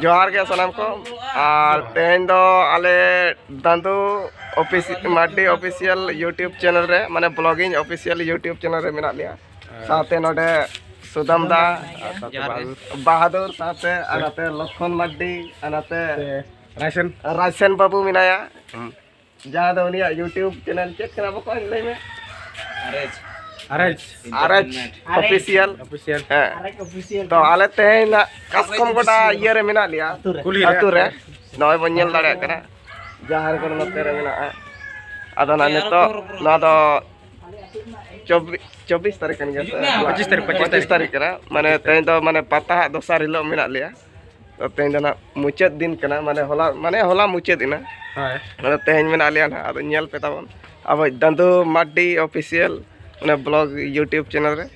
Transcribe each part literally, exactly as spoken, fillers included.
ᱡᱚᱦᱟᱨ ᱜᱮ ᱥᱟᱱᱟᱢ ᱠᱚ᱾ ᱟᱨ ᱛᱮᱦᱮᱧ ᱫᱚ ᱟᱞᱮ ᱫᱟᱸᱫᱩ office, Mardi official YouTube channel ᱨᱮ, ᱢᱟᱱᱮ ᱵᱞᱚᱜᱤᱝ ᱚᱯᱷᱤᱥᱤᱭᱟᱞ YouTube ᱪᱮᱱᱮᱞ ᱨᱮ ᱢᱮᱱᱟᱜ ᱞᱮᱭᱟ᱾ ᱥᱟᱶᱛᱮ ᱱᱚᱰᱮ ᱥᱩᱫᱟᱢ ᱫᱟ, ᱟᱨ ᱥᱟᱶᱛᱮ ᱡᱚᱦᱟᱨ ᱜᱮ᱾ ᱵᱟᱦᱟᱫᱩᱨ᱾ ᱵᱟᱦᱟᱫᱩᱨ, ᱥᱟᱶᱛᱮ ᱟᱨ ᱱᱚᱛᱮ ᱞᱚᱠᱷᱚᱱ ᱢᱟᱨᱰᱤ, ᱟᱨ ᱱᱚᱛᱮ ᱨᱟᱭᱥᱮᱱ᱾ ᱨᱟᱭᱥᱮᱱ ᱵᱟᱹᱵᱩ ᱢᱮᱱᱟᱭᱟ᱾ ᱦᱩᱸ᱾ ᱡᱟᱦᱟᱸ ᱫᱚ ᱩᱱᱤᱭᱟᱜ YouTube ᱪᱮᱱᱮᱞ ᱪᱮᱫ ᱠᱟᱱᱟ ᱵᱚᱠᱚᱧ, ᱞᱟᱹᱭ ᱢᱮ? ᱟᱨᱮᱡᱽ᱾ ᱟᱨᱮᱡᱽ ᱚᱯᱷᱤᱥᱤᱭᱟᱞ᱾ ᱚᱯᱷᱤᱥᱤᱭᱟᱞ᱾ ᱦᱮᱸ᱾ ᱟᱨᱮᱡᱽ ᱚᱯᱷᱤᱥᱤᱭᱟᱞ᱾ ᱛᱚ ᱟᱞᱮ ᱛᱮᱦᱮᱧ ᱱᱟᱜ ᱠᱟᱥᱠᱚᱢ ᱜᱚᱰᱟ ᱤᱭᱟᱹ ᱨᱮ ᱢᱮᱱᱟᱜ ᱞᱮᱭᱟ, ᱟᱹᱛᱩ ᱨᱮ᱾ ᱠᱩᱞᱦᱤ ᱨᱮ᱾ ᱟᱹᱛᱩ ᱨᱮ᱾ ᱱᱚᱜᱼᱚᱭ ᱵᱚᱱ ᱧᱮᱞ ᱫᱟᱲᱮᱭᱟᱜ ᱠᱟᱱᱟ, ᱡᱟᱦᱟᱸ ᱨᱮ ᱱᱚᱛᱮ ᱨᱮ ᱢᱮᱱᱟᱜᱼᱟ᱾ ᱟᱫᱚ ᱱᱟᱜ ᱱᱤᱛᱚᱜ ᱱᱚᱣᱟ ᱫᱚ ᱪᱚᱵᱵᱤᱥ, ᱪᱚᱵᱵᱤᱥ ᱛᱟᱹᱨᱤᱠᱷ ᱠᱟᱱ ᱜᱮᱭᱟ ᱥᱮ? ᱯᱚᱸᱪᱤᱥ ᱛᱟᱹᱨᱤᱠᱷ, ᱯᱚᱸᱪᱤᱥ ᱯᱚᱸᱪᱤᱥ ᱛᱟᱹᱨᱤᱠᱷ᱾ ᱛᱟᱹᱨᱤᱠᱷ ᱠᱟᱱᱟ, ᱢᱟᱱᱮ ᱛᱮᱦᱮᱧ ᱫᱚ ᱢᱟᱱᱮ ᱯᱟᱛᱟ ᱦᱟᱜ ᱫᱚᱥᱟᱨ ᱦᱤᱞᱳᱜ ᱢᱮᱱᱟᱜ ᱞᱮᱭᱟ᱾ ᱛᱚ ᱛᱮᱦᱮᱧ ᱫᱚ ᱱᱟᱜ ᱢᱩᱪᱟᱹᱫ ᱫᱤᱱ ᱠᱟᱱᱟ, ᱢᱟᱱᱮ ᱦᱚᱞᱟ, ᱢᱟᱱᱮ ᱦᱚᱞᱟ ᱢᱩᱪᱟᱹᱫ ᱮᱱᱟ᱾ ᱦᱳᱭ᱾ ᱟᱫᱚ ᱛᱮᱦᱮᱧ ᱢᱮᱱᱟᱜ ᱞᱮᱭᱟ ᱱᱟᱜ, ᱟᱫᱚ ᱧᱮᱞ ᱯᱮ ᱛᱟᱵᱚᱱ ᱟᱵᱚ ᱫᱟᱸᱫᱩ ᱢᱟᱨᱰᱤ ᱚᱯᱷᱤᱥᱤᱭᱟᱞ, ᱢᱟᱱᱮ ᱵᱞᱚᱜ YouTube ᱪᱮᱱᱮᱞ ᱨᱮ᱾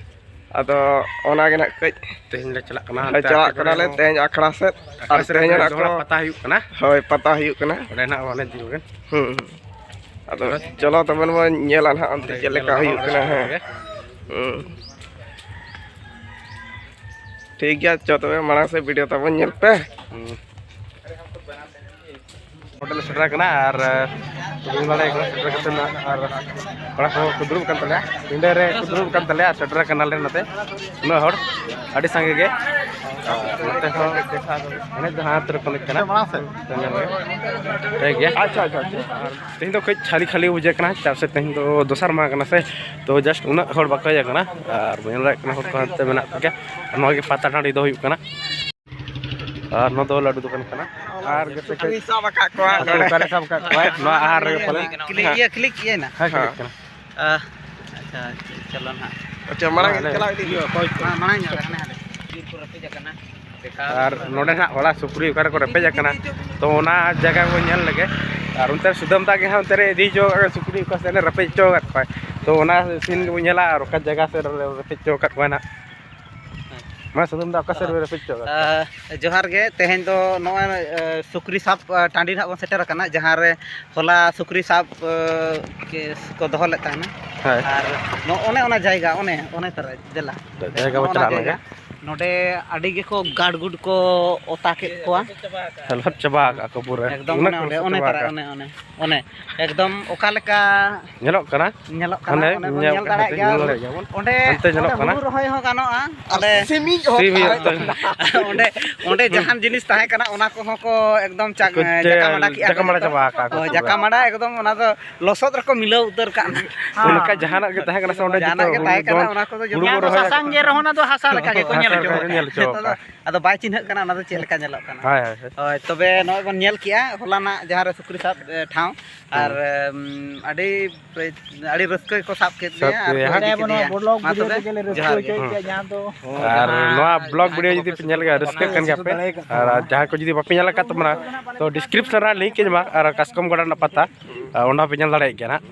ᱟᱫᱚ ᱚᱱᱟᱜᱮ ᱱᱟᱜ ᱠᱟᱹᱡ ᱛᱮᱦᱮᱧ ᱞᱮ ᱪᱟᱞᱟᱜ ᱠᱟᱱᱟ ᱦᱟᱱᱛᱮ ᱪᱟᱞᱟᱜ ᱟᱨᱠᱤ ᱠᱟᱱᱟᱞᱮ ᱠᱚᱨᱮ ᱦᱚᱸ᱾ ᱛᱮᱦᱮᱧ ᱟᱠᱷᱲᱟ ᱥᱮᱫ᱾ ᱟᱨ ᱟᱠᱷᱲᱟ ᱥᱮᱫ ᱛᱮᱦᱮᱧ ᱨᱮ ᱱᱟᱜ ᱡᱚᱦᱚᱲᱟ ᱠᱚ ᱯᱟᱛᱟ ᱦᱩᱭᱩᱜ ᱠᱟᱱᱟ᱾ ᱦᱳᱭ, ᱯᱟᱛᱟ ᱦᱩᱭᱩᱜ ᱠᱟᱱᱟ᱾ ᱚᱸᱰᱮ ᱱᱟᱜ ᱵᱚᱱ ᱮᱱᱮᱡ ᱡᱚᱝ ᱠᱟᱱᱟ᱾ ᱦᱩᱸ, ᱦᱩᱸ᱾ ᱟᱫᱚ ᱪᱚᱞᱚ ᱛᱚᱵᱮ ᱵᱚᱱ ᱧᱮᱞᱟ ᱱᱟᱦᱟᱜ ᱚᱱᱛᱮ ᱚᱸᱰᱮ ᱪᱮᱫ ᱞᱮᱠᱟ ᱧᱮᱞ ᱦᱩᱭᱩᱜ ᱜᱟᱱᱚᱜᱼᱟ ᱠᱟᱱᱟ᱾ ᱚᱸᱰᱮ ᱦᱮᱸ᱾ ᱥᱮᱴᱮᱨ ᱜᱮ᱾ ᱦᱩᱸ᱾ ᱴᱷᱤᱠ ᱜᱮᱭᱟ, ᱪᱚ ᱛᱚᱵᱮ ᱢᱟᱲᱟᱝ ᱥᱮᱫ ᱵᱷᱤᱰᱤᱭᱳ ᱛᱟᱵᱚᱱ ᱧᱮᱞ ᱯᱮ᱾ ᱦᱩᱸ᱾ ᱦᱳᱴᱮᱞ ᱥᱮᱴᱮᱨ ᱠᱟᱱᱟ ᱟᱨ, ᱟᱸ, ᱧᱮᱞ ᱫᱟᱲᱮᱭᱟᱜ ᱠᱟᱱᱟ ᱥᱮᱴᱮᱨ ᱠᱟᱛᱮ ᱱᱟᱜ ᱟᱨ ᱠᱚᱲᱟ ᱠᱚ ᱠᱚ ᱫᱩᱲᱩᱵ ᱠᱟᱱ ᱛᱟᱞᱮᱭᱟ, ᱯᱤᱸᱰᱟᱹ ᱨᱮ ᱠᱚ ᱫᱩᱲᱩᱵ ᱠᱟᱱ ᱛᱟᱞᱮᱭᱟ ᱟᱨ ᱥᱮᱴᱮᱨ ᱠᱟᱱᱟᱞᱮ ᱱᱚᱛᱮ ᱩᱱᱟᱹᱜ ᱦᱚᱲ ᱟᱹᱰᱤ ᱥᱟᱸᱜᱮ ᱜᱮ᱾ ᱟᱨ ᱱᱚᱛᱮ ᱦᱚᱸ ᱮᱱᱮᱡ ᱫᱚ ᱦᱟᱸᱜ ᱛᱟᱹᱨ ᱠᱚ ᱮᱱᱮᱡ ᱠᱟᱱᱟ᱾ ᱢᱟᱲᱟᱝ ᱥᱮᱫ᱾ ᱴᱷᱤᱠ ᱜᱮᱭᱟ᱾ ᱟᱪᱪᱷᱟ, ᱟᱪᱪᱷᱟ, ᱟᱪᱪᱷᱟ᱾ ᱟᱨ ᱛᱮᱦᱮᱧ ᱫᱚ ᱠᱟᱹᱡ ᱠᱷᱟᱹᱞᱤ ᱠᱷᱟᱹᱞᱤ ᱵᱩᱡᱷᱟᱹᱜ ᱠᱟᱱᱟ, ᱪᱮᱫᱟᱜ ᱥᱮ ᱛᱮᱦᱮᱧ ᱫᱚ ᱫᱚᱥᱟᱨ ᱢᱟᱦᱟ ᱠᱟᱱᱟ ᱥᱮ, ᱛᱚ just ᱩᱱᱟᱹᱜ ᱦᱚᱲ ᱵᱟᱠᱚ ᱦᱮᱡ ᱟᱠᱟᱱᱟ᱾ ᱟᱨ ᱵᱚᱱ ᱧᱮᱞ ᱫᱟᱲᱮᱭᱟᱜ ᱠᱟᱱᱟ ᱦᱚᱲ ᱠᱚ ᱦᱟᱱᱛᱮ ᱢᱮᱱᱟᱜ ᱠᱚᱜᱮᱭᱟ᱾ ᱟᱨ ᱱᱚᱣᱟ ᱜᱮ ᱯᱟᱛᱟ ᱴᱟᱺᱰᱤ ᱫᱚ ᱦᱩᱭᱩᱜ ᱠᱟᱱᱟ᱾ ᱟᱨ ᱱᱚᱣᱟ ᱫᱚ ᱞᱟᱹᱰᱩ ᱫᱚᱠᱟᱱ ᱠᱟᱱᱟ᱾ ᱟᱨ ᱜᱟᱛᱮ ᱠᱚ ᱥᱟᱵ ᱟᱠᱟᱫ ᱠᱚᱣᱟ᱾ ᱜᱟᱛᱮ ᱚᱠᱟᱨᱮ ᱥᱟᱵ ᱟᱠᱟᱫ ᱠᱚᱣᱟ? ᱱᱚᱣᱟ ᱟᱦᱟᱨ ᱨᱮᱜᱮ ᱯᱟᱞᱮ᱾ ᱠᱞᱤᱠ, ᱤᱭᱟᱹ, ᱠᱞᱤᱠ ᱤᱭᱟᱹᱭᱮᱱᱟ᱾ ᱦᱮᱸ, ᱠᱞᱤᱠ ᱠᱟᱱᱟ᱾ ᱟᱦ, ᱟᱪᱪᱷᱟ, ᱟᱪᱪᱷᱟ, ᱪᱚᱞᱚ ᱱᱟᱦᱟᱜ᱾ ᱟᱪᱪᱷᱟ, ᱢᱟᱲᱟᱝ ᱢᱟ, ᱪᱟᱞᱟᱣ ᱤᱫᱤ ᱦᱩᱭᱩᱜᱼᱟ, ᱚᱠᱚᱭ ᱠᱚ? ᱢᱟ, ᱢᱟᱲᱟᱝ ᱧᱚᱜ ᱨᱮ, ᱦᱟᱱᱮ ᱦᱟᱸᱰᱮ᱾ ᱵᱤᱨ ᱠᱚ ᱨᱟᱹᱯᱩᱫ ᱟᱠᱟᱱᱟ᱾ ᱟᱨ ᱱᱚᱰᱮ ᱱᱟᱦᱟᱜ ᱦᱚᱲᱟᱜ ᱥᱩᱠᱨᱤ ᱚᱠᱟ ᱨᱮᱠᱚ ᱨᱮᱯᱮᱡ ᱟᱠᱟᱱᱟ, ᱛᱚ ᱚᱱᱟ ᱡᱟᱭᱜᱟ ᱵᱚᱱ ᱧᱮᱞ ᱞᱮᱜᱮ᱾ ᱟᱨ ᱚᱱᱛᱮ ᱥᱩᱫᱟᱹᱢ ᱫᱟ ᱜᱮ ᱦᱟᱸᱜ ᱚᱱᱛᱮ ᱨᱮ ᱤᱫᱤ ᱦᱚᱪᱚ ᱟᱠᱟᱫ ᱥᱩᱠᱨᱤ ᱚᱠᱟ ᱥᱮᱫ ᱨᱮ ᱨᱮᱯᱮᱡ ᱦᱚᱪᱚ ᱟᱠᱟᱫ ᱠᱚᱣᱟᱭ, ᱛᱚ ᱚᱱᱟ ᱥᱤᱱ ᱜᱮᱵᱚᱱ ᱧᱮᱞᱟ᱾ ᱟᱨ ᱚᱠᱟ ᱡᱟᱭᱜᱟ ᱥᱮᱫ ᱨᱮ ᱨᱮᱯᱮᱡ ᱦᱚᱪᱚ ᱟᱠᱟᱫ ᱠᱚᱣᱟᱭ ᱱᱟᱦᱟᱜ᱾ ᱢᱟ ᱥᱟᱫᱚᱢ ᱫᱟ, ᱚᱠᱟ ᱥᱮᱫ ᱨᱮ ᱨᱮᱯᱮᱡ ᱦᱚᱪᱚ ᱠᱟᱜ? ᱟᱦ, ᱡᱚᱦᱟᱨ ᱜᱮ᱾ ᱛᱮᱦᱮᱧ ᱫᱚ ᱱᱚᱜᱼᱚᱭ, ᱟᱦ, ᱥᱩᱠᱨᱤ ᱥᱟᱵ, ᱟᱦ, ᱴᱟᱺᱰᱤ ᱱᱟᱦᱟᱜ ᱵᱚᱱ ᱥᱮᱴᱮᱨ ᱟᱠᱟᱱᱟ, ᱡᱟᱦᱟᱸ ᱨᱮ ᱦᱚᱞᱟ ᱥᱩᱠᱨᱤ ᱥᱟᱵ, ᱟᱦ, ᱠᱮᱥ ᱠᱚ ᱫᱚᱦᱚ ᱞᱮᱫ ᱛᱟᱦᱮᱱᱟ᱾ ᱦᱳᱭ᱾ ᱟᱨ ᱱᱚ-, ᱚᱱᱮ ᱚᱱᱟ ᱡᱟᱭᱜᱟ, ᱚᱱᱮ, ᱚᱱᱮ ᱛᱟᱨᱟ ᱡᱮᱞᱟ᱾ ᱡᱟᱭᱜᱟ ᱵᱚ ᱱᱚᱜᱼᱚ ᱱᱟ ᱪᱟᱞᱟᱜ ᱡᱟᱭᱜᱟ᱾ ᱞᱮᱜᱮ᱾ ᱱᱚᱰᱮ ᱟᱹᱰᱤ ᱜᱮᱠᱚ ᱜᱟᱲ ᱜᱩᱰ ᱠᱚ ᱚᱛᱟ ᱠᱮᱫ ᱠᱚᱣᱟ᱾ ᱦᱮᱞᱯ ᱪᱟᱵᱟ ᱟᱠᱟᱫ ᱠᱚ ᱯᱩᱨᱟᱹ᱾ ᱮᱠᱫᱚᱢ ᱩᱱᱟᱹᱜ ᱚᱱᱮ ᱠᱚ ᱚᱸᱰᱮ, ᱞᱚᱥᱚᱫ ᱚᱱᱮ ᱪᱟᱵᱟ ᱛᱟᱨᱟ, ᱟᱠᱟᱫ᱾ ᱚᱱᱮ, ᱚᱱᱮ, ᱚᱱᱮ᱾ ᱮᱠᱫᱚᱢ ᱚᱠᱟ ᱞᱮᱠᱟ ᱧᱮᱞᱚᱜ ᱠᱟᱱᱟ? ᱧᱮᱞᱚᱜ ᱠᱟᱱᱟ, ᱦᱟᱱᱮ ᱚᱱᱮ ᱵᱚᱱ ᱧᱮᱞ ᱧᱮᱞ ᱠᱟᱱᱟ, ᱫᱟᱲᱮᱭᱟᱜ ᱦᱟᱱᱛᱮ ᱜᱮᱭᱟ᱾ ᱧᱮᱞ ᱫᱟᱲᱮᱭᱟᱜ ᱜᱮᱭᱟ ᱵᱚᱱ᱾ ᱚᱸᱰᱮ, ᱦᱟᱱᱛᱮ ᱧᱮᱞᱚᱜ ᱚᱸᱰᱮ ᱠᱟᱱᱟ᱾ ᱦᱩᱲᱩ ᱨᱚᱦᱚᱭ ᱦᱚᱸ ᱜᱟᱱᱚᱜᱼᱟ᱾ ᱟᱞᱮ ᱥᱤᱢ ᱦᱩᱭᱩᱜ ᱛᱚ᱾ ᱚᱸᱰᱮ, ᱚᱸᱰᱮ ᱡᱟᱦᱟᱱ ᱡᱤᱱᱤᱥ ᱛᱟᱦᱮᱸ ᱠᱟᱱᱟ, ᱚᱱᱟ ᱠᱚᱦᱚᱸ ᱠᱚ ᱮᱠᱫᱚᱢ ᱪᱟ-, ᱠᱚ ᱡᱟᱠᱟ ᱢᱟᱰᱟ ᱠᱮᱜᱼᱟ ᱠᱚ ᱡᱟᱠᱟ ᱢᱟᱰᱟ ᱱᱤᱛᱚᱜ᱾ ᱪᱟᱵᱟ ᱟᱠᱟᱫ ᱠᱚ ᱦᱳᱭ, ᱯᱩᱨᱟᱹ᱾ ᱡᱟᱠᱟ ᱢᱟᱰᱟ ᱮᱠᱫᱚᱢ ᱚᱱᱟ ᱫᱚ ᱞᱚᱥᱚᱫ ᱨᱮᱠᱚ ᱢᱤᱞᱟᱹᱣ ᱩᱛᱟᱹᱨ ᱠᱟᱜ ᱱᱟ᱾ ᱚᱱᱠᱟ ᱡᱟᱦᱟᱱᱟᱜ ᱜᱮ ᱛᱟᱦᱮᱸ ᱠᱟᱱᱟ ᱥᱮ ᱚᱸᱰᱮ ᱡᱟᱦᱟᱱᱟᱜ ᱡᱚᱛᱚ ᱜᱮ ᱛᱟᱦᱮᱸ ᱠᱟᱱᱟ, ᱡᱮᱢᱚᱱ ᱚᱱᱟ ᱠᱚᱫᱚ ᱦᱩᱲᱩ ᱡᱚᱛᱚ ᱠᱚ ᱨᱚᱦᱚᱭ ᱥᱟᱥᱟᱝ ᱜᱮ ᱨᱮᱦᱚᱸ ᱚᱱᱟ ᱫᱚ ᱦᱟᱥᱟ ᱞᱮᱠᱟ ᱜᱮᱠᱚ ᱧᱮᱞ ᱦᱟᱥᱟ ᱦᱚᱪᱚ ᱞᱮᱠᱟ ᱠᱟᱜᱼᱟ᱾ ᱧᱮᱞ ᱦᱚᱪᱚ ᱱᱤᱛᱚᱜ ᱫᱚ ᱠᱟᱜᱼᱟ᱾ ᱟᱫᱚ ᱵᱟᱭ ᱪᱤᱱᱦᱟᱹᱜ ᱠᱟᱱᱟ, ᱚᱱᱟ ᱫᱚ ᱪᱮᱫ ᱞᱮᱠᱟ ᱧᱮᱞᱚᱜ ᱠᱟᱱᱟ᱾ ᱦᱳᱭ, ᱦᱳᱭ, ᱦᱳᱭ᱾ ᱦᱳᱭ, ᱛᱚᱵᱮ ᱱᱚᱜᱼᱚᱭ ᱵᱚᱱ ᱧᱮᱞ ᱠᱮᱜᱼᱟ ᱦᱚᱞᱟᱱᱟᱜ ᱡᱟᱦᱟᱸ ᱨᱮ ᱥᱩᱠᱨᱤ ᱥᱟᱵ, ᱮ, ᱴᱷᱟᱶ, ᱟᱨ, ᱦᱩᱸ᱾ ᱮᱢ, ᱟᱹᱰᱤ, ᱟᱹᱰᱤ ᱨᱟᱹᱥᱠᱟᱹ ᱜᱮᱠᱚ ᱥᱟᱵ ᱠᱮᱫ ᱥᱟᱵ ᱜᱮᱭᱟ ᱟᱨ ᱠᱮᱫ ᱠᱚ ᱜᱮᱭᱟ᱾ ᱤᱫᱤ ᱟᱞᱮ ᱵᱚᱱ ᱱᱚᱣᱟ ᱠᱮᱫᱮᱭᱟ᱾ ᱵᱞᱚᱜ ᱢᱟ ᱵᱷᱤᱰᱤᱭᱳ ᱛᱚᱵᱮ, ᱛᱮᱜᱮ ᱞᱮ ᱨᱟᱹᱥᱠᱟᱹ ᱡᱚᱦᱟᱨ ᱜᱮ᱾ ᱦᱚᱪᱚᱭᱮᱫ ᱦᱩᱸ᱾ ᱯᱮᱭᱟ, ᱡᱟᱦᱟᱸ ᱫᱚ ᱟᱨ ᱱᱚᱣᱟ ᱵᱞᱚᱜ ᱵᱷᱤᱰᱤᱭᱳ ᱡᱩᱫᱤ ᱯᱮ ᱧᱮᱞ ᱜᱮᱭᱟ, ᱨᱟᱹᱥᱠᱟᱹᱜ ᱠᱟᱱ ᱜᱮᱭᱟ ᱯᱮ᱾ ᱟᱨ ᱡᱟᱦᱟᱸᱭ ᱠᱚ ᱡᱩᱫᱤ ᱵᱟᱯᱮ ᱧᱮᱞ ᱟᱠᱟᱫ ᱛᱟᱵᱚᱱᱟ, ᱛᱚ ᱰᱤᱥᱠᱨᱤᱯᱥᱚᱱ ᱨᱮ ᱞᱤᱝᱠ ᱤᱧ ᱮᱢᱟ, ᱟᱨ ᱠᱟᱥᱠᱚᱢ ᱜᱟᱰᱟ ᱨᱮᱱᱟᱜ ᱯᱟᱛᱟ, ᱟᱨ ᱚᱸᱰᱮ ᱦᱚᱸᱯᱮ ᱧᱮᱞ ᱫᱟᱲᱮᱭᱟᱜ ᱜᱮᱭᱟ ᱱᱟᱦᱟᱜ᱾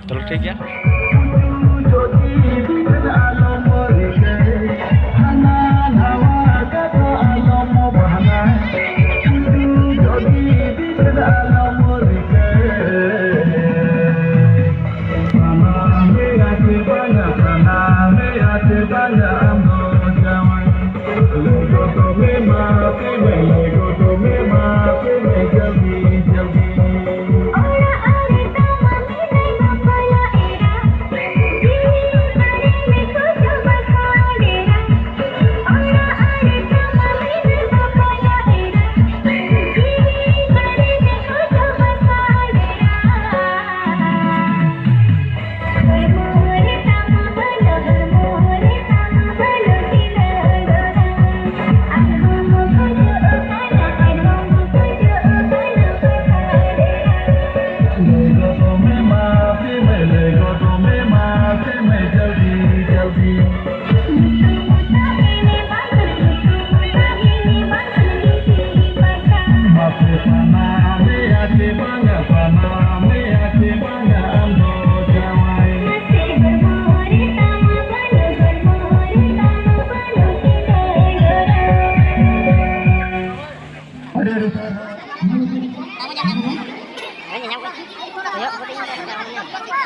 ᱪᱚᱞᱚ, ᱴᱷᱤᱠ ᱜᱮᱭᱟ᱾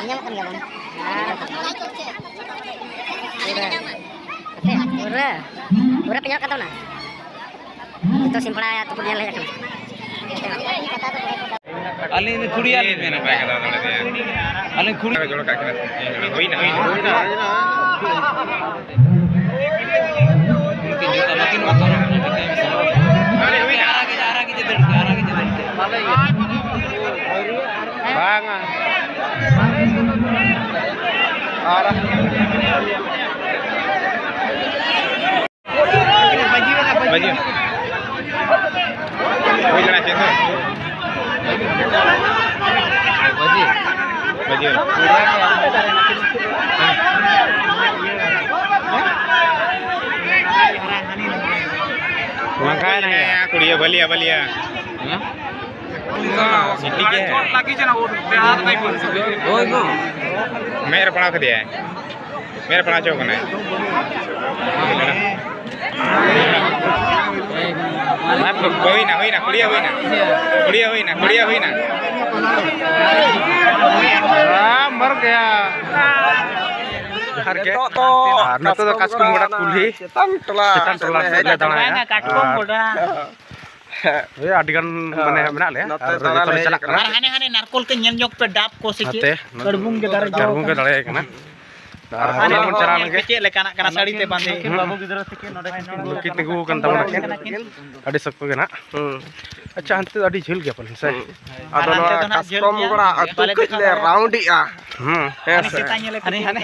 ᱧᱟᱢᱚᱜ ᱠᱟᱱ ᱜᱮᱭᱟ ᱵᱚᱱ᱾ ᱯᱩᱨᱟᱹ, ᱯᱩᱨᱟᱹ ᱯᱮ ᱧᱮᱞ ᱠᱟᱫ ᱛᱟᱵᱚᱱᱟ᱾ ᱱᱤᱛᱚᱜ ᱥᱤᱢᱯᱷᱟᱲᱟ ᱛᱩᱯᱩᱫ ᱧᱮᱞ ᱦᱮᱡ ᱟᱠᱟᱱᱟ᱾ ᱟᱹᱞᱤᱧ ᱫᱚ ᱠᱩᱲᱤᱭᱟ ᱞᱤᱧ ᱢᱮᱱ ᱠᱟᱜᱼᱟ᱾ ᱟᱹᱞᱤᱧ ᱠᱩᱲᱤ᱾ ᱦᱩᱭᱱᱟ, ᱦᱩᱭᱱᱟ᱾ ᱩᱱᱠᱤᱱ ᱡᱚᱛᱚ ᱵᱟᱹᱠᱤᱱ ᱵᱚᱛᱚᱨᱚᱜ ᱠᱟᱱᱟ, ᱴᱷᱤᱠᱟᱹ ᱢᱮ ᱥᱮ᱾ ᱟᱨᱟᱜ ᱜᱮ, ᱟᱨᱟᱜ ᱜᱮ ᱫᱟᱹᱲ ᱠᱮᱫ, ᱟᱨᱟᱜ ᱜᱮ ᱫᱟᱹᱲ ᱠᱮᱫ᱾ ᱵᱟᱝᱟ᱾ ᱟᱨ ᱵᱟᱹᱡᱤ᱾ ᱦᱩᱭ ᱞᱮᱱᱟ ᱪᱮᱫ ᱦᱚᱸ? ᱵᱟᱹᱡᱤ᱾ ᱵᱟᱹᱡᱤ᱾ ᱞᱟᱸᱜᱟᱭᱮᱱᱟ ᱭᱟ᱾ ᱠᱩᱲᱤᱭᱟᱹ ᱵᱟᱹᱞᱤᱭᱟ, ᱵᱟᱹᱞᱤᱭᱟ᱾ ᱦᱮᱸ? ᱥᱤᱴᱤ ᱜᱮ᱾ ᱦᱳᱭ ᱜᱳ᱾ ᱢᱮᱫ ᱨᱮ ᱯᱟᱲᱟᱣ ᱠᱮᱫᱮᱭᱟᱭ᱾ ᱢᱮᱨ ᱯᱟᱲᱟ ᱦᱚᱪᱚ ᱠᱟᱱᱟᱭ᱾ ᱦᱩᱭᱱᱟ, ᱦᱩᱭᱱᱟ, ᱠᱩᱲᱤᱭᱟ ᱦᱩᱭᱱᱟ᱾ ᱠᱩᱲᱤᱭᱟ ᱦᱩᱭᱱᱟ, ᱠᱩᱲᱤᱭᱟ ᱦᱩᱭᱱᱟ᱾ ᱦᱮᱸ, ᱢᱚᱨ ᱜᱮᱭᱟ᱾ ᱡᱚᱦᱟᱨ ᱜᱮ᱾ ᱱᱤᱛᱚᱜ ᱫᱚ ᱟᱨ ᱱᱤᱛᱚᱜ ᱫᱚ ᱠᱟᱥᱠᱚᱢ ᱜᱚᱰᱟ ᱠᱩᱞᱦᱤ ᱪᱮᱛᱟᱱ ᱴᱚᱞᱟ ᱪᱮᱛᱟᱱ ᱴᱚᱞᱟ ᱥᱮᱫ ᱞᱮ ᱫᱟᱬᱟᱭᱟ᱾ ᱠᱟᱴᱠᱚᱢ ᱟᱨ ᱜᱚᱰᱟ᱾ ᱦᱳᱭ, ᱟᱹᱰᱤ ᱜᱟᱱ ᱢᱟᱱᱮ ᱢᱮᱱᱟᱜ ᱞᱮᱭᱟ᱾ ᱱᱚᱛᱮ ᱟᱨ ᱫᱟᱬᱟᱱ ᱱᱤᱛᱚᱜ ᱞᱮ ᱦᱮᱡ ᱪᱟᱞᱟᱜ ᱟᱠᱟᱱᱟ᱾ ᱠᱟᱱᱟ᱾ ᱟᱨ ᱦᱟᱱᱮ, ᱦᱟᱱᱮ ᱱᱟᱨᱠᱳᱞ ᱠᱚ ᱧᱮᱞ ᱧᱚᱜ ᱯᱮ, ᱰᱟᱵ ᱠᱚ ᱥᱮ ᱪᱮᱫ? ᱱᱚᱛᱮ ᱠᱟᱹᱲᱵᱩᱝ ᱜᱮ ᱫᱟᱨᱮ ᱡᱚ ᱫᱟᱨᱮ ᱠᱟᱱᱟ᱾ ᱠᱟᱱᱟ᱾ ᱟᱨ ᱟᱨ ᱦᱟᱱᱮ ᱚᱱᱟ ᱵᱚᱱ ᱪᱟᱞᱟᱣ ᱧᱮᱞ ᱞᱮᱱ ᱯᱮ ᱜᱮ᱾ ᱪᱮᱫ ᱞᱮᱠᱟᱱᱟᱜ ᱠᱟᱱᱟ ᱥᱟᱹᱲᱤ ᱛᱮ ᱵᱟᱸᱫᱮ? ᱦᱩᱸ᱾ ᱱᱩᱠᱤᱱ ᱛᱤᱸᱜᱩ ᱟᱠᱟᱱ ᱛᱟᱵᱚᱱᱟ ᱠᱤᱱ᱾ ᱟᱹᱰᱤ ᱥᱚᱠᱛᱚ ᱜᱮ ᱱᱟᱜ᱾ ᱦᱩᱸ᱾ ᱟᱪᱪᱷᱟ, ᱦᱟᱱᱛᱮ ᱫᱚ ᱟᱹᱰᱤ ᱡᱷᱟᱹᱞ ᱜᱮᱭᱟ ᱯᱟᱞᱮ ᱥᱮ? ᱦᱩᱸ᱾ ᱟᱫᱚ ᱟᱨ ᱱᱚᱣᱟ ᱦᱟᱱᱛᱮ ᱫᱚ ᱱᱟᱜ ᱡᱷᱟᱹᱞ ᱠᱟᱥᱠᱚᱢ ᱜᱮᱭᱟ᱾ ᱜᱚᱲᱟ ᱟᱹᱛᱩ ᱵᱟᱞᱮ ᱠᱟᱹᱡ ᱫᱮᱠᱷᱟᱣ ᱞᱮ ᱫᱟᱲᱮᱭᱟᱜᱼᱟ᱾ ᱨᱟᱣᱩᱱᱰ ᱮᱜᱼᱟ᱾ ᱦᱩᱸ᱾ ᱦᱮᱸ ᱦᱟᱱᱮ ᱥᱮ? ᱥᱮᱛᱟ ᱧᱮᱞᱮ ᱦᱟᱱᱮ, ᱠᱟᱱᱟ᱾ ᱦᱟᱱᱮ᱾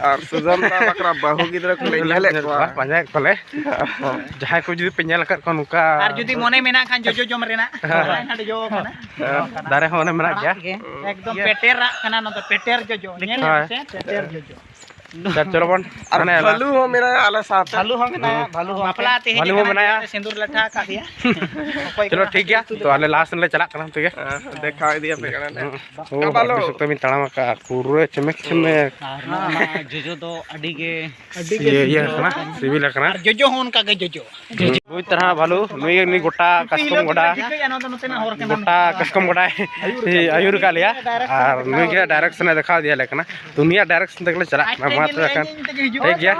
ᱟᱨ ᱥᱩᱫᱷᱟᱹᱱ ᱫᱟ ᱵᱟᱠᱷᱨᱟ ᱵᱟᱹᱦᱩ ᱜᱤᱫᱽᱨᱟᱹ ᱠᱚᱞᱮ ᱧᱮᱞᱮᱫ ᱠᱚᱣᱟ᱾ ᱯᱟᱸᱡᱟᱭᱮᱫ ᱠᱚᱣᱟᱞᱮ᱾ ᱡᱟᱦᱟᱸᱭ ᱠᱚ ᱡᱩᱫᱤ ᱯᱮ ᱧᱮᱞ ᱟᱠᱟᱫ ᱠᱚᱣᱟ ᱱᱚᱝᱠᱟ ᱟᱨ ᱡᱩᱫᱤ ᱢᱚᱱᱮ ᱢᱮᱱᱟᱜ ᱠᱷᱟᱱ ᱡᱚᱡᱚ ᱡᱚᱢ ᱨᱮᱱᱟᱜ, ᱦᱮᱸ᱾ ᱦᱳᱭ, ᱱᱟᱰᱮ ᱡᱚ ᱠᱟᱱᱟ᱾ ᱦᱮᱸ᱾ ᱫᱟᱨᱮ ᱦᱚᱸ ᱚᱱᱮ ᱢᱮᱱᱟᱜ ᱜᱮᱭᱟ᱾ ᱮᱠᱫᱚᱢ ᱯᱮᱴᱮᱨᱟᱜ ᱠᱟᱱᱟ ᱱᱚᱣᱟ ᱫᱚ, ᱯᱮᱴᱮᱨ ᱡᱚᱡᱚ᱾ ᱧᱮᱞ ᱦᱳᱭ᱾ ᱧᱟᱢ ᱯᱮ, ᱯᱮᱴᱮᱨ ᱡᱚᱡᱚ᱾ ᱟᱪᱪᱷᱟ, ᱪᱚᱞᱚ ᱵᱚᱱ, ᱟᱨ ᱢᱟᱱᱮ, ᱵᱷᱟᱞᱩ ᱦᱚᱸ ᱢᱮᱱᱟᱭᱟ ᱟᱞᱮ ᱥᱟᱶᱛᱮ᱾ ᱵᱷᱟᱞᱩ ᱦᱚᱸ ᱢᱮᱱᱟᱭᱟ, ᱵᱷᱟᱞᱩ ᱦᱚᱸ᱾ ᱵᱟᱯᱞᱟ ᱛᱮᱦᱮᱧ ᱵᱷᱟᱞᱩ ᱦᱚᱸ ᱠᱟᱱᱟ, ᱢᱮᱱᱟᱭᱟ᱾ ᱥᱤᱸᱫᱩᱨ ᱞᱟᱴᱷᱟ ᱟᱠᱟᱫ ᱮᱭᱟ᱾ ᱚᱠᱚᱭ ᱪᱚᱞᱚ, ᱠᱟᱱᱟ? ᱴᱷᱤᱠ ᱜᱮᱭᱟ, ᱛᱚ ᱟᱞᱮ ᱞᱟᱦᱟ ᱥᱮᱱ ᱞᱮ ᱪᱟᱞᱟᱜ ᱠᱟᱱᱟ, ᱴᱷᱤᱠ ᱜᱮᱭᱟ? ᱦᱮᱸ, ᱫᱮᱠᱷᱟᱣ ᱤᱫᱤᱭᱟᱯᱮ ᱠᱟᱱᱟ ᱞᱮ᱾ ᱦᱩᱸ᱾ ᱚ, ᱠᱟᱵᱟᱞᱚ᱾ ᱟᱹᱰᱤ ᱥᱚᱠᱛᱚ ᱵᱤᱱ ᱛᱟᱲᱟᱢ ᱟᱠᱟᱫᱼᱟ, ᱯᱩᱨᱟᱹ ᱪᱮᱢᱮᱠ ᱪᱮᱢᱮᱠ᱾ ᱟᱨ ᱱᱚᱣᱟ ᱡᱚᱡᱚ ᱫᱚ ᱟᱹᱰᱤ ᱜᱮ ᱤᱭᱟᱹ, ᱤᱭᱟᱹ ᱠᱟᱱᱟ, ᱥᱤᱵᱤᱞ ᱟᱠᱟᱱᱟ᱾ ᱟᱨ ᱡᱚᱡᱚ ᱦᱚᱸ ᱚᱱᱠᱟ ᱜᱮ ᱡᱚᱡᱚ᱾ ᱵᱩᱡᱽ ᱛᱟᱨᱟ ᱵᱷᱟᱞᱩ, ᱱᱩᱭ, ᱱᱩᱭ ᱜᱚᱴᱟ ᱠᱟᱥᱠᱚᱢ ᱜᱚᱰᱟ, ᱴᱷᱤᱠᱟᱹᱭᱟ, ᱱᱚᱣᱟ ᱫᱚ ᱱᱚᱛᱮᱱᱟᱜ ᱦᱚᱨ ᱠᱟᱱᱟ᱾ ᱜᱚᱴᱟ ᱠᱟᱥᱠᱚᱢ ᱜᱚᱰᱟᱭ ᱟᱹᱭᱩᱨ ᱟᱠᱟᱫ ᱞᱮᱭᱟ᱾ ᱟᱨ ᱱᱩᱭ ᱜᱮ direction ᱮ ᱫᱮᱠᱷᱟᱣ ᱤᱫᱤᱭᱟᱞᱮ ᱠᱟᱱᱟ᱾ ᱛᱚ ᱩᱱᱤᱭᱟᱜ direction ᱛᱮᱜᱮ ᱞᱮ ᱪᱟᱞᱟᱜ ᱠᱟᱱᱟ᱾ ᱢᱟ ᱛᱚᱵᱮ ᱠᱷᱟᱱ, ᱴᱷᱤᱠ ᱜᱮᱭᱟ,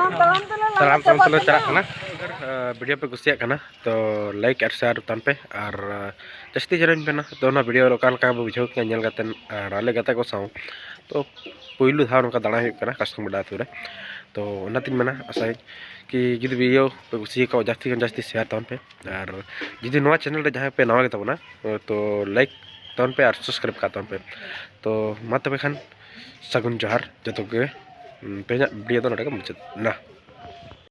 ᱛᱟᱲᱟᱢ ᱛᱟᱲᱟᱢ ᱛᱮᱞᱮ ᱪᱟᱞᱟᱜ ᱠᱟᱱᱟ᱾ ᱟᱨ video ᱯᱮ ᱠᱩᱥᱤᱭᱟᱜ ᱠᱟᱱᱟ, ᱛᱚ like ᱟᱨ share ᱛᱟᱢ ᱯᱮ, ᱟᱨ ᱡᱟᱹᱥᱛᱤ ᱡᱟᱹᱨᱩᱲ ᱯᱮ ᱱᱟ᱾ ᱛᱚ ᱚᱱᱟ video ᱚᱠᱟ ᱞᱮᱠᱟ ᱵᱚ ᱵᱩᱡᱷᱟᱹᱣ ᱠᱮᱫᱟ ᱧᱮᱞ ᱠᱟᱛᱮᱫ, ᱟᱨ ᱟᱞᱮ ᱜᱟᱛᱮ ᱠᱚ ᱥᱟᱶ, ᱛᱚ ᱯᱩᱭᱞᱩ ᱫᱷᱟᱣ ᱱᱚᱝᱠᱟ ᱫᱟᱬᱟ ᱦᱩᱭᱩᱜ ᱠᱟᱱᱟ ᱠᱟᱥᱠᱚᱢ ᱜᱚᱰᱟ ᱟᱹᱛᱩ ᱨᱮ᱾ ᱛᱚ ᱚᱱᱟᱛᱤᱧ ᱢᱮᱱᱟ, ᱟᱥᱟᱭᱟᱹᱧ ᱠᱤ ᱡᱩᱫᱤ video ᱯᱮ ᱠᱩᱥᱤᱭᱟᱠᱟᱣᱟ, ᱡᱟᱹᱥᱛᱤ ᱠᱷᱚᱱ ᱡᱟᱹᱥᱛᱤ share ᱛᱟᱵᱚᱱ ᱯᱮ᱾ ᱟᱨ ᱡᱩᱫᱤ ᱱᱚᱣᱟ channel ᱨᱮ ᱡᱟᱦᱟᱸᱭ ᱯᱮ ᱱᱟᱣᱟ ᱜᱮᱛᱟ ᱵᱚᱱᱟ, ᱛᱚ like ᱛᱟᱵᱚᱱ ᱯᱮ ᱟᱨ subscribe ᱠᱟᱜ ᱛᱟᱵᱚᱱ ᱯᱮ᱾ ᱛᱚ ᱢᱟ ᱛᱚᱵᱮ ᱠᱷᱟᱱ, ᱥᱟᱹᱜᱩᱱ ᱡᱚᱦᱟᱨ ᱡᱚᱛᱚ ᱜᱮ᱾ ᱛᱮᱦᱮᱧᱟᱜ video ᱫᱚ ᱱᱚᱰᱮ ᱜᱮ ᱢᱩᱪᱟᱹᱫ ᱮᱱᱟ᱾